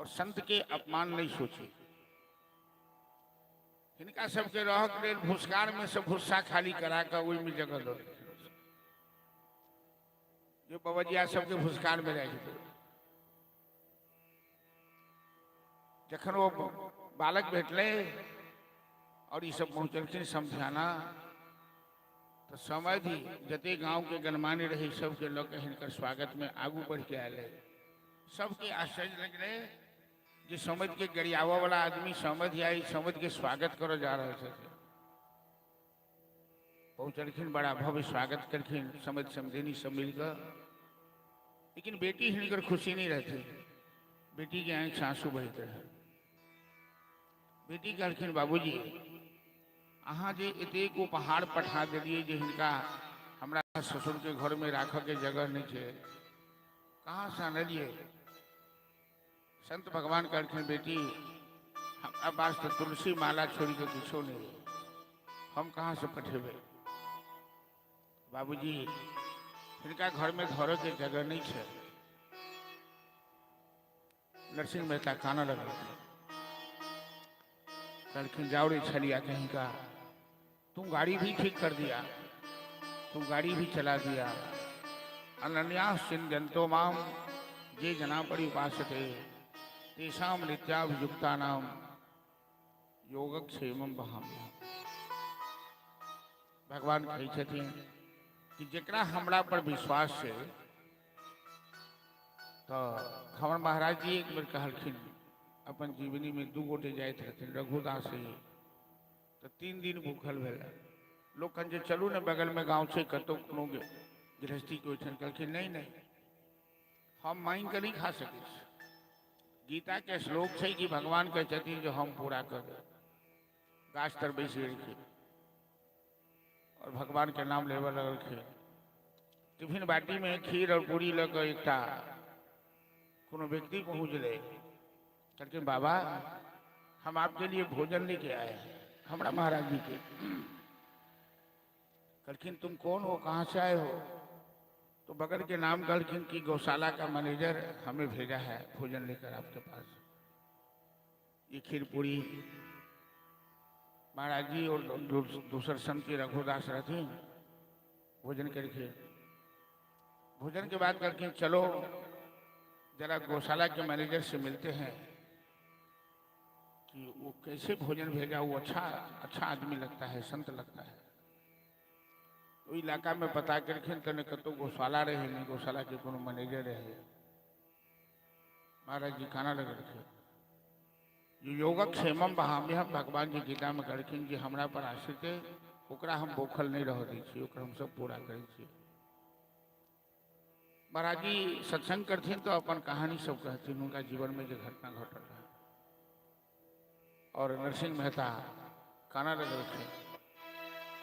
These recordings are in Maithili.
और संत के अपमान नहीं सोची। हिनका सबके रहक लेल भूसकार में से भूसा खाली करा कऽ ओहिमे जगह दऽ देलखिन, जे बबजिया सबके भूसकार में राखि देलखिन। जखन ओ बालक भेटलै और ई सब पहुँचलखिन समझाना, तऽ समधि जते गाँवके गणमान्य रहै सबके लऽ कऽ हिनकर स्वागतमे आगू बढ़िके आयल है। सबके आश्चर्य लगलै जे समधिके गरियाबऽ वाला आदमी समधि आइ समधिके स्वागत करऽ जा रहल छथिन। पहुँचलखिन, बड़ा भव्य स्वागत केलखिन समधि समधिनी सब मिलकऽ। लेकिन बेटी हिनकर खुशी नहीं रहती, बेटी के आँखि से आंसू बहैत रहै। बेटी कहलखिन, बाबूजी अहाँ जे एतेक उपहार पठा देलियै जे हिनका हमरा ससुरके घरमे राखऽके जगह नहि छै, कहाँ से अनलियै? संत भगवान कहलखिन, बेटी हमरा पास तऽ तुलसी माला छोड़ि कऽ किछो नहि, हम कहाँ से पठेबै? बाबूजी हिनका घरमे धरऽके जगह नहि छै। नरसिंह मेहता कानऽ लगलखिन, कहलखिन, जाओ रे छलिया कहीं का, तुम गाड़ी भी ठीक कर दिया, तुम गाड़ी भी चला दिया। अनन्या चिंतन्तो माम जे जना परी उपासते तेषाम नित्याभियुक्ता नाम योगक्षेमम वहाम्यहम्। भगवान कहै छथिन कि जेकरा हमरा पर विश्वास छै। तऽ हमर महाराज जी एक बेर कहलखिन अपन जीवनीमे, दू गोटे जाइत रहथिन रघुदास जी, तऽ 3 दिन भूखल भेल। लोक कहन जे चलू ने, बगलमे गाँव छै, कतहु कोनो गृहस्थीके ओहिठाम। कहलखिन, नहि नहि, हम मांगि कऽ नहि खा सकै छी। गीताके श्लोक छै कि भगवान कहै छथिन जे हम पूरा कऽ देब। गाछ तर बैसि गेलखिन और भगवान के नाम लेबऽ लगलखिन। टिफिन बाटीमे खीर और पूरी लऽ कऽ एकटा कोनो व्यक्ति पहुँचलै। कहलखिन, बाबा हम आपके लिए भोजन लेके आए हैं। हमरा महाराज जी के कहलखिन, तुम कौन हो, कहाँ से आए हो? तो बगल के नाम कहलखिन कि गौशाला का मैनेजर हमें भेजा है भोजन लेकर आपके पास, ये खीर पूरी। महाराज जी और दूसर संत के रघुदास रहथिन, भोजन करके, भोजन के बाद कहलखिन, चलो जरा गौशाला के मैनेजर से मिलते हैं कि वो कैसे भोजन भेजा, वो अच्छा अच्छा आदमी लगता है, संत लगता है। ओहि इलाकामे पता केलखिन तऽ नहि कतहु गौशाला रहै, नहि गौशालाके कोनो मैनेजर रहै। महाराज जी कानऽ लगलखिन। योगक्षेमम वहाम्यहम, भगवान जी गीतामे कहलखिन जे हमरा पर आश्रित है ओकरा हम भूखल नहि रहऽ दै छी, ओकरा हम सब पूरा करै छी। महाराज जी सत्संग करथिन तऽ अपन कहानी सब कहथिन, हुनका जीवनमे जे घटना घटल रहै। और नरसिंह मेहता काना लगलखिन,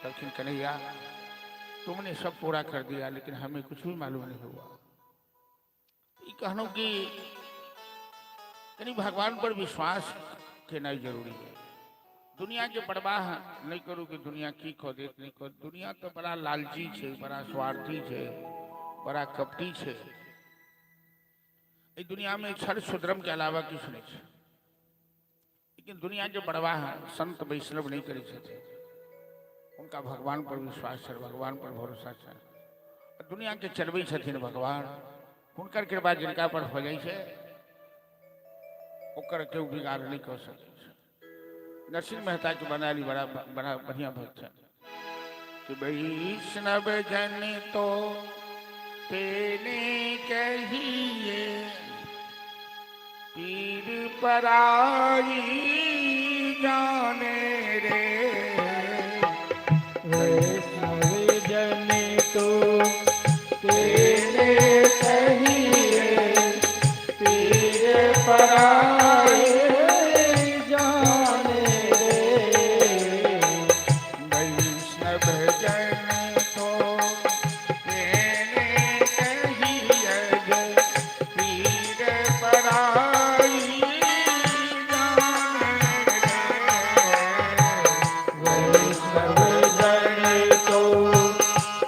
कहलखिन, कन्हैया तुमने सब पूरा कर दिया लेकिन हमें कुछ भी मालूम नहीं हुआ। ई कहलहुँ कि कनि भगवान पर विश्वास केनाइ जरूरी है। दुनिया के परवाह नहीं करू कि दुनिया की कऽ देत, नहीं कऽ। दुनिया तो बड़ा लालची छै, बड़ा स्वार्थी छै, बड़ा कपटी छै। एहि दुनिया में छल सुधर्म के अलावा किछु नहीं छै। लेकिन दुनिया के परवाह संत वैष्णव नहीं करै छथिन। उनका भगवान पर विश्वास छै, भगवान पर भरोसा छै। दुनिया के चलबै छथिन भगवान। हुनकर कृपा जिनका पर हो जाइ छै ओकर केओ बिगाड़ नहीं कऽ सकै छै। नरसिंह मेहता के बनाली बड़ा बड़ा बढ़िया भक्त छै कि वैष्णव जन तो तेने कहिए पीर पराई जाने रे। वैष्णव जन तो तेने कहिए पीर पराए जाने रे। वैष्णव जन तो तेने कहिए पीर पराई जाने रे। वैष्णव जन तो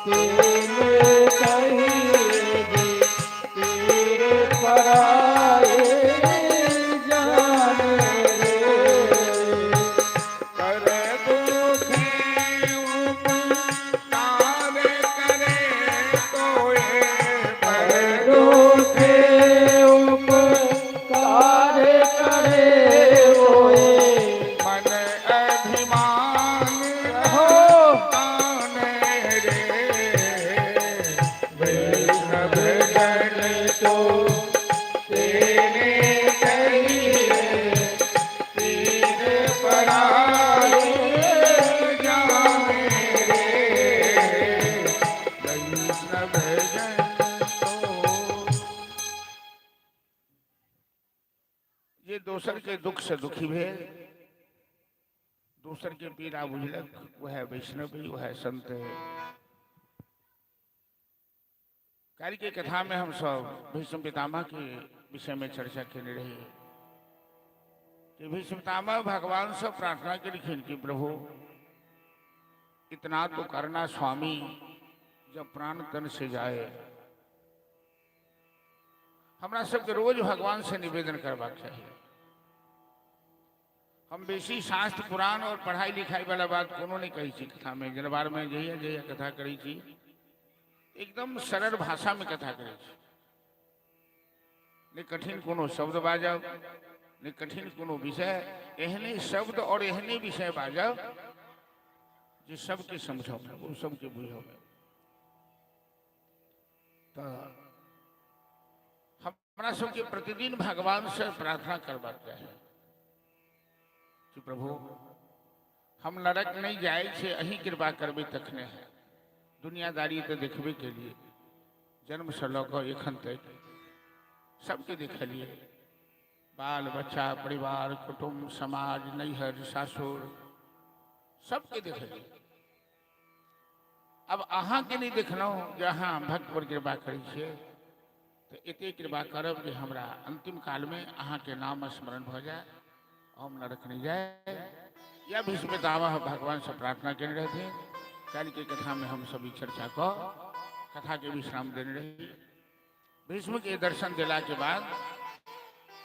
तेने कहिए पीर पराए जे दोसर के दुख से दुखी भेल, दोसर के पीड़ा बुझलक, वह वैष्णव है, वह संत है। काल्हि के कथा में हम सब भीष्म पितामह के विषय में चर्चा केने रही कि भीष्म पितामह भगवान से प्रार्थना केलखिन कि प्रभु इतना तो करना स्वामी, जब प्राण तन से जाए। हमरा सबके रोज भगवान से निवेदन करबाक चाही। हम बेसी शास्त्र पुराण और पढ़ाई लिखाई वाला बात कोनो नहीं कहै छी कथा में। जनवार में जहिया जहिया कथा करै छी, एकदम सरल भाषा में कथा करै छी। नहि कठिन कोनो शब्द बाजब, नहि कठिन कोनो विषय। एहने शब्द और एहने विषय बाजब जे सबके समझब, ओ सबके बुझब। तऽ हमरा सबके प्रतिदिन भगवान से प्रार्थना करबाक चाही कि प्रभु हम नरक नहीं जाए छे, अहीं कृपा करबै तखने है। दुनियादारी तऽ देखबे के लिए, जन्म से लऽ कऽ एखन तक सबके देखलिए, बाल बच्चा परिवार कुटुम्ब समाज नैहर सासुर सबके देखलिए। अब अहाँके नहि देखलहुँ जे अहाँ भक्त पर कृपा करै छियै, तऽ एते कृपा करब जे हमरा अंतिम कालमे अहाँके नाम स्मरण भऽ जाय, हम नरक नहि जाय। या भीष्म पितामह भगवान से प्रार्थना केने रहथिन। काल्हि के कथा में हम सब ई चर्चा कऽ कथा के विश्राम देने रही। भीष्म के दर्शन दिला के बाद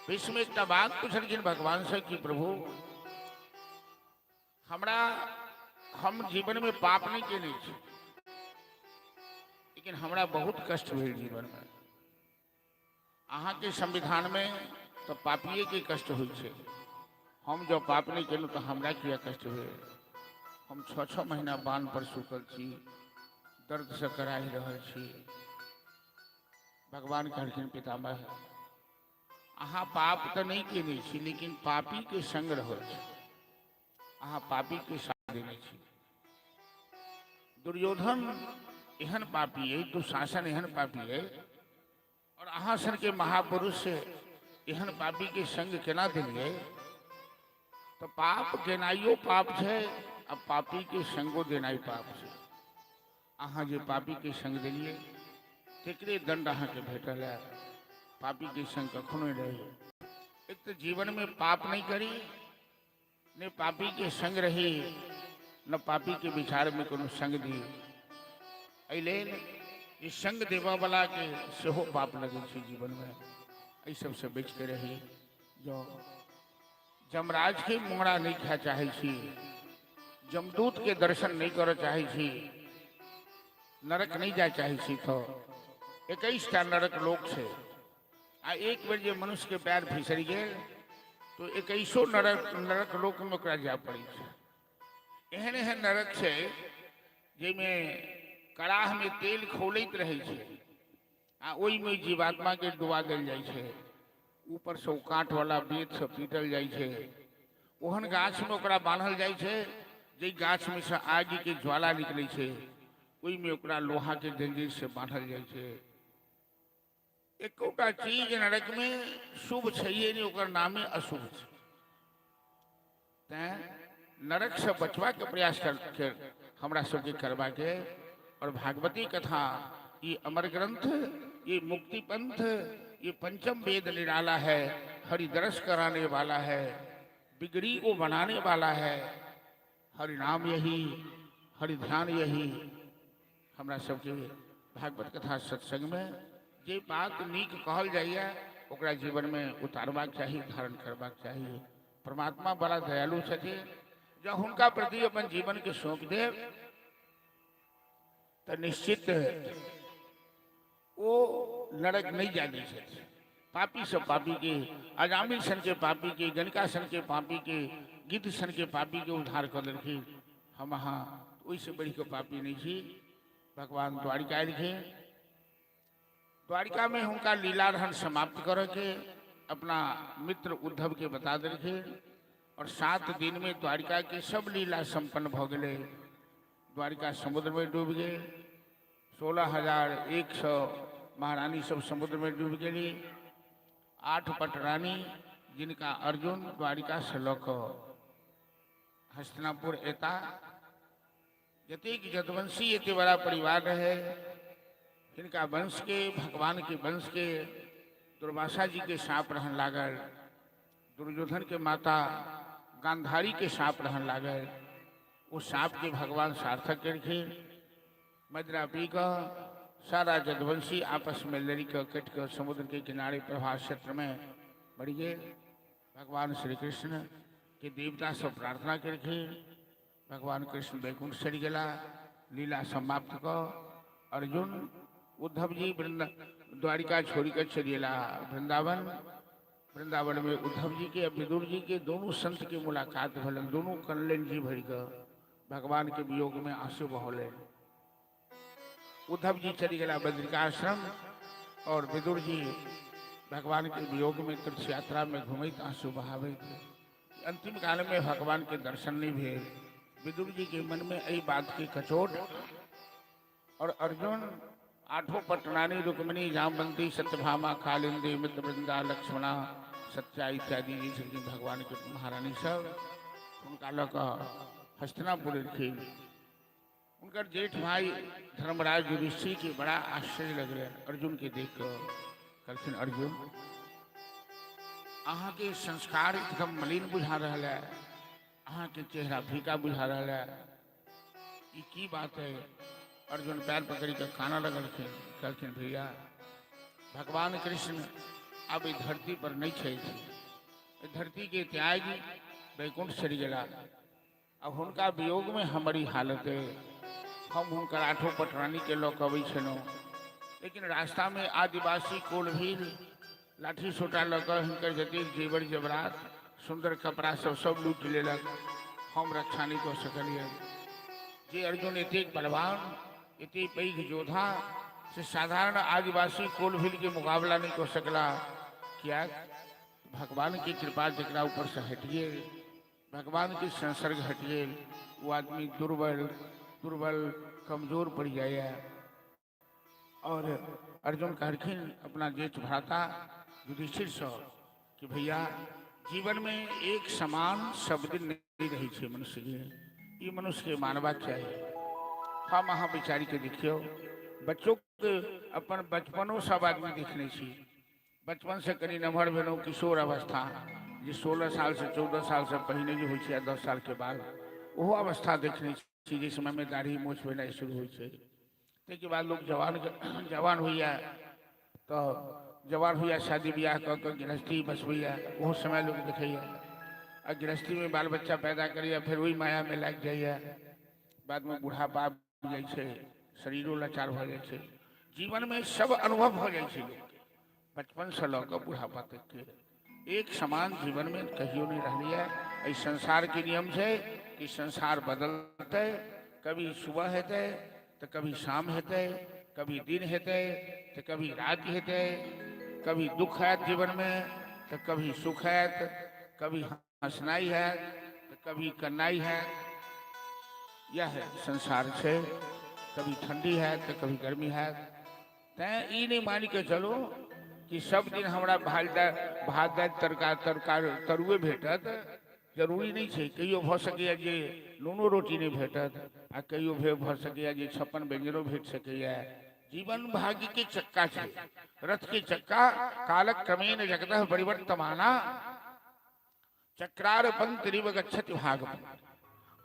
भीष्म एकटा बात पुछलखिन भगवान से कि प्रभु हमरा हम जीवन में पाप नहीं केने छी, लेकिन हमरा बहुत कष्ट भेल जीवन में। अहाँके संविधान में तो पापिये के कष्ट होइ छै, हम जब पाप नहीं केलहुँ तो हमरा किया कष्ट भेल? हम 6-6 महीना बान्ह पर सुतल छी, दर्द से कराहि रहल छी। भगवान कहलखिन पितामह अहाँ पाप तऽ नहि केने छी, लेकिन पापी के संग रहल छी, अहाँ पापी के साथ देने छी। दुर्योधन एहन पापी है, दुशासन एहन पापी है, और अहाँ सन के महापुरुष एहन पापी के संग केना देलियै? तो पाप केनाइयो पाप छै आ पापी के संगो देनाइ पाप छै। अहाँ जे पापी के संग देलियै तेकरे दंड अहाँके भेटल है। पापी के संग कखनो नहि रही। एक तो जीवन में पाप नहीं करी, ने पापी के संग रही, न पापी के विचार में कोनो संग दी। एहि लेल ई संग देबऽ वाला के सेहो पाप लगै छै जीवन में। एहि सबसे बचि के रही। जँ जमराज के मोड़ा नहीं खाए चाहै छी, जमदूत के दर्शन नहीं करऽ चाहै छी, नरक नहीं जाय चाहै छी, तो 21टा नरक लोक छै आ एक बेर जे मनुष्य के पैर फिसरि गेल तो 21 नरक नरक लोक में ओकरा जाय पड़ै छै। एहन एहन नरक छै जाहिमे कड़ाह में तेल खौलैत रहै छै आ ओहिमे जीवात्मा के डुबा देल जाइ छै, ऊपर से ओ काँट वाला बेत से पीटल जाइ छै। ओहन गाछ में ओकरा बान्हल जाइ छै जाहि गाछ में से आगि के ज्वाला निकलै छै, ओहिमे ओकरा लोहा के जंजीर से बान्हल जाइ छै। एकोटा चीज नरक में शुभ छैहे नहि, ओकर नामे अशुभ छै। तैं नरक से बचबाके प्रयास कर हमरा सबके करबाके। और भागवती कथा ये अमर ग्रंथ, ये मुक्ति पंथ, ये पंचम वेद निराला है, हरि दर्श कराने वाला है, बिगड़ी को बनाने वाला है। हरि नाम यही, हरि ध्यान यही। हमरा सबके भागवत कथा सत्संग में जे बात नीक कहल जाइए ओकरा जीवन में उतारबाक चाही, धारण करबाक चाही। परमात्मा बड़ा दयालु छथिन, जब हुनका प्रति अपन जीवन के सौंप देब तो निश्चित ओ नरक नहीं जाय दै छथिन। पापी सब पापी के, अजामिल सन के पापी के, गणिका सन के पापी के, गिद्ध सन के पापी के उद्धार कऽ देलखिन। हम अहाँ ओहिसँ बढ़ि कऽ पापी नहीं छी। भगवान द्वारिका एलखिन, द्वारिका में हुनका लीला रहन समाप्त करऽ के अपना मित्र उद्धव के बता देलखिन और 7 दिन में द्वारिका के सब लीला संपन्न भऽ गेलै। द्वारिका समुद्र में डूबि गेल, 16,100 महारानी सब समुद्र में डूबि गेली, 8 पटरानी जिनका अर्जुन द्वारिका से लऽ कऽ हस्तिनापुर एता। जतेक यदुवंशी एते बड़ा परिवार रहे, हिनका वंश के, भगवान के वंश के दुर्वासा जी के साँप रहन लागल, दुर्योधन के माता गांधारी के साँप रहन लागल। ओ साँप के भगवान सार्थक केलखिन। मदिरा पी कऽ सारा यदुवंशी आपस में लड़ि कऽ कटि कऽ समुद्र के किनारे प्रभास क्षेत्र में मरि गेल। भगवान श्री कृष्ण के देवता सब प्रार्थना केलखिन। भगवान कृष्ण वैकुंठ चलि गेला। लीला समाप्त कऽ अर्जुन उद्धव जी वृंदा द्वारिका छोड़ि कऽ चलि गेला वृंदावन। वृंदावन में उद्धव जी के आ विदुर जी के दोनों संत के मुलाकात भेलनि। दोनों कनलनि जी भरि कऽ, भगवान के वियोग में आंसू बहौलनि। उद्धव जी चलि गेला बद्रिकाश्रम और विदुर जी भगवान के वियोग में तीर्थ यात्रा में घूमैत आंसू बहाबैत। अंतिम काल में भगवान के दर्शन नहीं भेल। विदुर जी के मन में एहि बात के कचोट और अर्जुन आठों पटरानी रुक्मिणी जामवंती सत्यभामा कालिंदी मित्र वृंदा लक्ष्मणा सत्या इत्यादि जे छलखिन भगवान के महारानी सब, हुनका लऽ कऽ हस्तिनापुर एलखिन। हुनकर जेठ भाई धर्मराज युधिष्ठिर के बड़ा आश्चर्य लगलनि अर्जुन के देख कऽ। कहलखिन, अर्जुन, अहाँके संस्कार एकदम मलिन बुझा रहल है, अहाँके चेहरा फीका बुझा रहल है, ई की बात है? अर्जुन पैर पकड़ के काना लगलखिन। कहलखिन, भैया, भगवान कृष्ण अब ई धरती पर नहीं छथि, एहि धरती के त्यागि वैकुंठ चलि गेला। अब हुनका वियोग में हमर ई हालत है। हम हुनकर आठों पटरानी के लऽ कऽ अबै छलहुँ, लेकिन रास्ता में आदिवासी कोल भील लाठी सोटा लऽ कऽ हिनकर जतेक जेवर जेवरात सुन्दर कपड़ा सब सब लूटि लेलक। हम रक्षा नहि कऽ सकलियै। जे अर्जुन एतेक बलवान, एतेक पैघ योद्धा, से साधारण आदिवासी कोल भील के मुकाबला नहि कऽ सकला। किएक? भगवान के कृपा जकरा ऊपर से हटि गेल, भगवान के संसर्ग हटि गेल, ओ आदमी दुर्बल दुर्बल कमजोर पड़ि जाइए। और अर्जुन कहलखिन अपना जेठ भ्राता युधिष्ठिरसँ कि भैया, जीवन में एक समान सब दिन नहीं रहै छै मनुष्य के, ई मनुष्य के मानबाक चाही। हम अहाँ विचारि के देखियौ, बच्चों के अपन बचपनो सब आदमी देखने छी। बचपन से कनि नमहर भेलहुँ, किशोर अवस्था जे 16 साल से 14 साल से पहिने जे होइ छै आ 10 साल के बाद, ओहो अवस्था देखने छी, जाहि समयमे दाढ़ी मोछ भेनाइ शुरू होइ छै। ताहिके बाद लोक जवान जवान होइए, तऽ जवान होइए, शादी बियाह कऽ कऽ गृहस्थी बसबैए, ओहो समय लोक देखैए। आ गृहस्थीमे बाल बच्चा पैदा करैए, फेर ओहि मायामे लागि जाइए। बादमे बुढ़ापा आबि जाइ छै, शरीरो लाचार भऽ जाइ छै। जीवनमे सब अनुभव भऽ जाइ छै लोकके। बचपनसँ लऽ कऽ बुढ़ापा तकके एक समान जीवनमे कहियो नहि रहलैए। एहि संसारके नियम छै कि संसार बदलतै, कभी सुबह हेतै तऽ कभी शाम हेतै, कभी दिन हेतै तऽ कभी राति हेतै, कभी दुख आयत जीवनमे तऽ कभी सुख आयत, कभी हँसनाइ हैत तऽ कभी कन्नाइ हैत। इएह संसार छै। कभी ठंडी हैत तऽ कभी गर्मी हैत। तैँ ई नहि मानि कऽ चलू कि सब दिन हमरा भात दालि भात दालि तरका तरकार तरुए भेटत, जरूरी नहि छै। कहियो भऽ सकैए जे नूनो रोटी नहि भेटत आ कहियो भऽ सकैए जे 56 व्यंजनो भेट सकैए। जीवन भाग्य के चक्का छै, रथ के चक्का। कालक क्रमेण जगतः परिवर्तमाना चक्रार पंक्तिरिव गच्छति भागवत।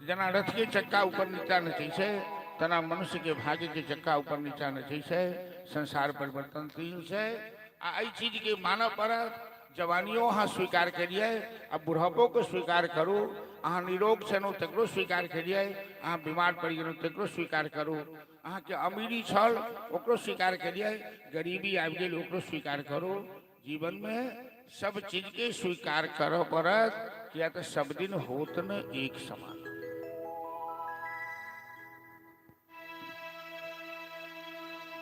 जेना रथ के चक्का ऊपर नीचा नचै छै, तेना मनुष्य के भाग्य के चक्का ऊपर नीचा नचै छै। संसार परिवर्तनशील छै आ एहि चीज के मानऽ पड़त। जवानियो अहाँ स्वीकार करियै आ बुढ़ापो के स्वीकार करू। अहाँ निरोग छलहुँ तकरो स्वीकार करियै, अहाँ बीमार पड़ि गेलहुँ तकरो स्वीकार करू। अहाँके अमीरी छल ओकरो स्वीकार करियै, गरीबी आबि गेल ओकरो स्वीकार करू। जीवन में सब चीज के स्वीकार करऽ पड़त, किया तऽ सब दिन होत न एक समान।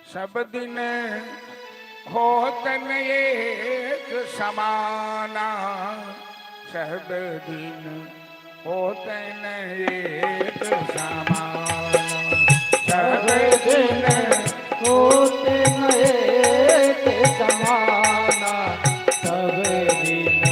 सब दिन होत न एक समाना, सब दिन होत न एक समाना, सब दिन होत न एक समाना, सब दिन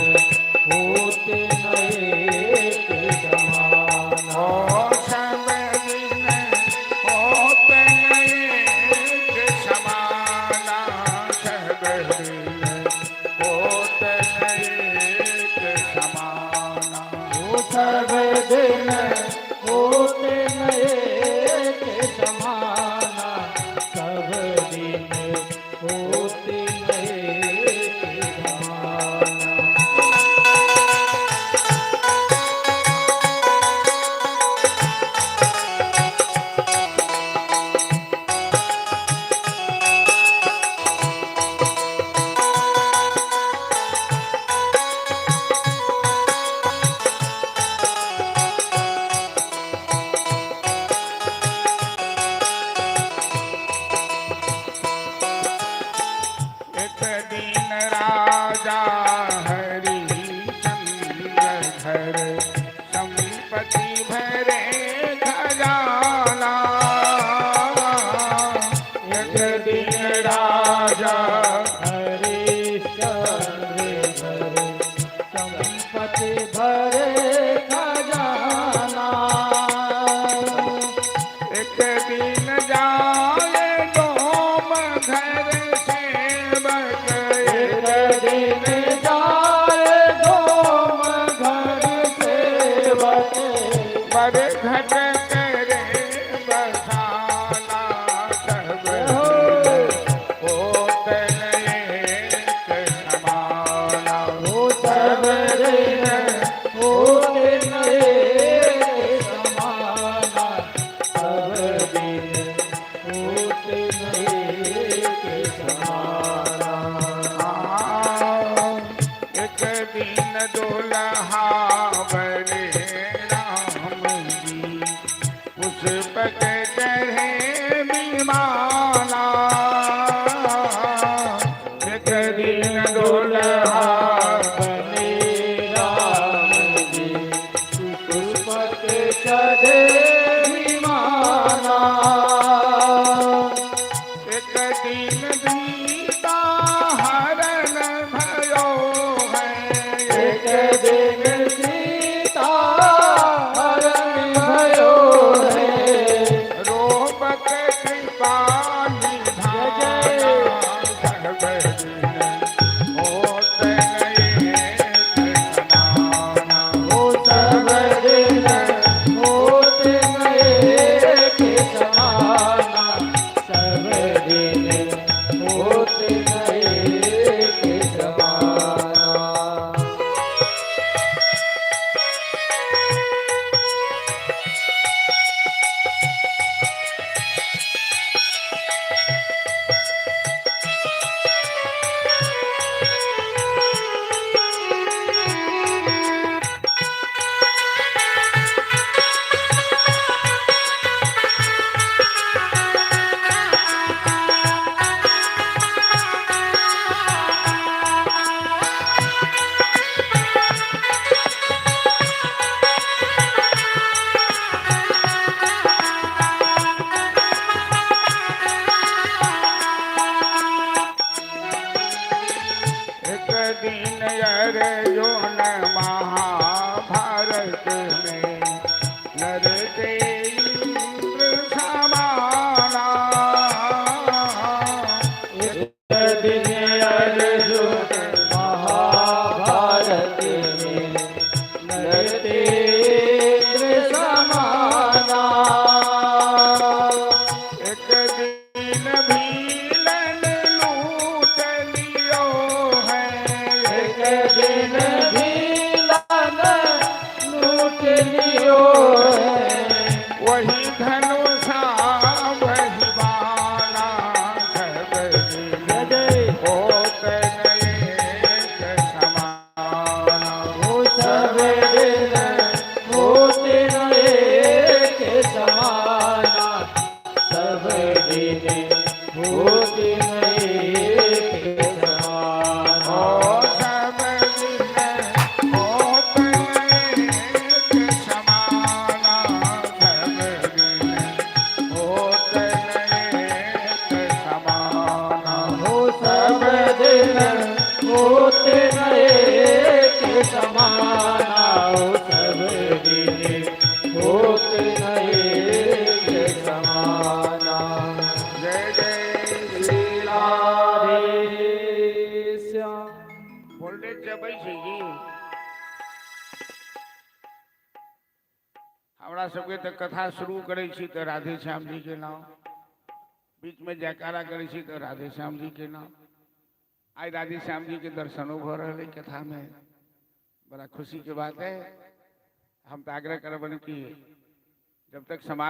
सब दिन होते न एक समाना, सब दिन होते न एक समाना। एक दिन राजा हरिश्चंद्र घर संपत्ति भरे खजाना। एक दिन राजा हरिश्चंद्र घर संपत्ति भरे खजाना। एक दिन जाए डोम घर सेवक, एक दिन जाए डोम घर सेवक, बर घट करे बसाना। सब होत एक समाना, हो सब दिन होते न एक समाना, सब दिन होते न एक समाना। एक दिन दुल्हा बने राम जी, पुष्पक चढ़े विमाना। एक दिन दुल्हा बने राम जी, पुष्पक चढ़े विमाना। एक दिन सीता हरण भयो है, एक दिन सीता हरण भयो है, रोपक कृपा निधाना। सब दिन होत एक समाना, हो सब दिन होत न एक समाना, सब दिन होत न एक समाना। एक दिन अर्जुन महाभारत में लड़ते इंद्र समाना। एक दिन अर्जुन महाभारत में लड़ते इंद्र समाना। एक दिन भीलन लूट लियो है, एक दिन भीलन हमरा सबके तऽ कथा शुरू करै छी तऽ राधे श्याम जी के नाम, बीचमे जयकारा करै छी तऽ राधे श्याम जी के नाम। आइ राधे श्याम जी के दर्शनो भऽ रहल है कथामे, बड़ा खुशी के बात है। हम तऽ आग्रह करबनि कि जब तक समाप्त